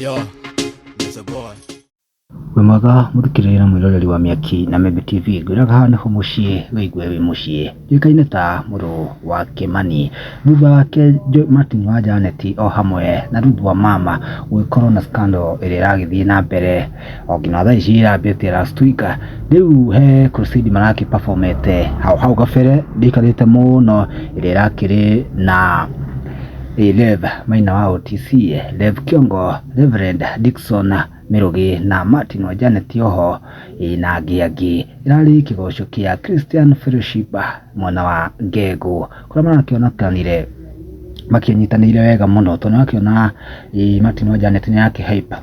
Yo, Mr. Boy. Wĩ mwega mũthikĩrĩria na mwĩroreri wa Mĩaki na Membe TV, ngwĩraga haha nĩho mũciĩ wĩigue wĩ mũciĩ. Njũĩkaine ta mũrũ wa Kĩmani. Thutha wake Martin wa Janet o hamwe na Ruth wa mama gũgĩkorwo na scandal ĩrĩa ĩragĩthiĩ na mbere o nginya thaa ici ĩrambĩtie last week. Rĩu he crusade marakĩ performete hau hau kabere ndĩikarĩte mũno ĩrĩa ĩrakĩrĩ na Rev Maina wa OTC, Rev Kĩongo, Reverend Dickson Mĩrũgĩ na Martin wa Janet oho na angĩ angĩ. Ĩrarĩ kĩgoco kĩa Christian Fellowship mwena wa Ngengũ kũrĩa marakĩonekanire makĩnyitanĩire wega mũno tondũ nĩũrakĩona Martin wa Janet nĩarakĩ hype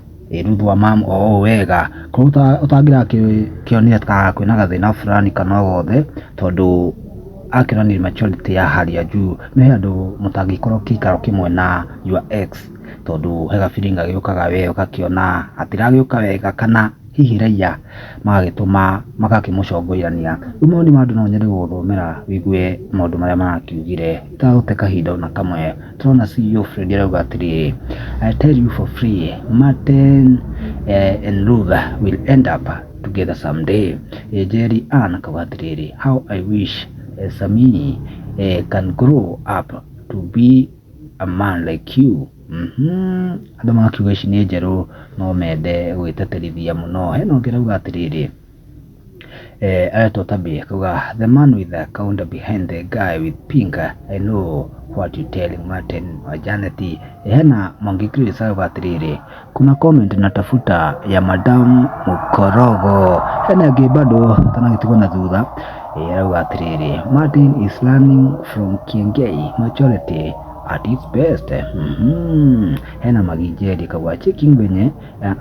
Ruth wa mam o ũũ wega koguo ũtangĩrakĩonire ta kwĩna gathĩna fulani kana o gothe tondũ akĩonanirie maturity ya hali ya juu. Nĩ he andũ mũtangĩkorwo gĩikaro kĩmwe na your ex tondũ he ga feeling gagĩũkaga we ũgakĩona gatiragĩũka wega kana hihi raia magagĩtũma magakĩmũcongoirania. Rĩu mawoni ma andũ no nyende gũgũthomera wĩigue maũndũ marĩa marakiugire itagũte kahinda ona kamwe. Tũrona CEO Fred arauga atĩrĩrĩ, I tell you for free, Martin and Ruth will end up together someday. Jerry Ann akauga atĩrĩrĩ, how I wish Sammy can grow up to be a man like you. Andũ magakiuga ici nĩ njerũ no mende gwĩteterithia mũno. Hena ũngĩ arauga atĩrĩrĩ, aretwo Tabi akauga the man with the counter behind the guy with pink, I know what you telling Martin wa Janet. Hena Mwangi Chris arauga atĩrĩrĩ, kuna comment natafuta ya Madam Mukorogo. Hena ĩngĩ bado atanagĩtigwo na thutha arauga atĩrĩrĩ, Martin is learning from Kiengei maturity at its best. Hena Magi Jerry akauga checking venye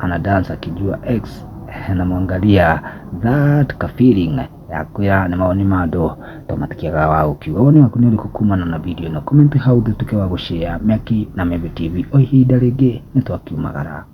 ana dance akijua ex anamwangalia that ka feeling yakwĩra nĩ mawoni ma andũ to matikĩagaga wa gũkiuga. Woni waku nĩ ũrĩkũ kumana na video ĩno? Comment hau thĩ ũtuĩke wa gũshare. Mĩaki na Membe TV o ihinda rĩngĩ nĩ twakiumagara.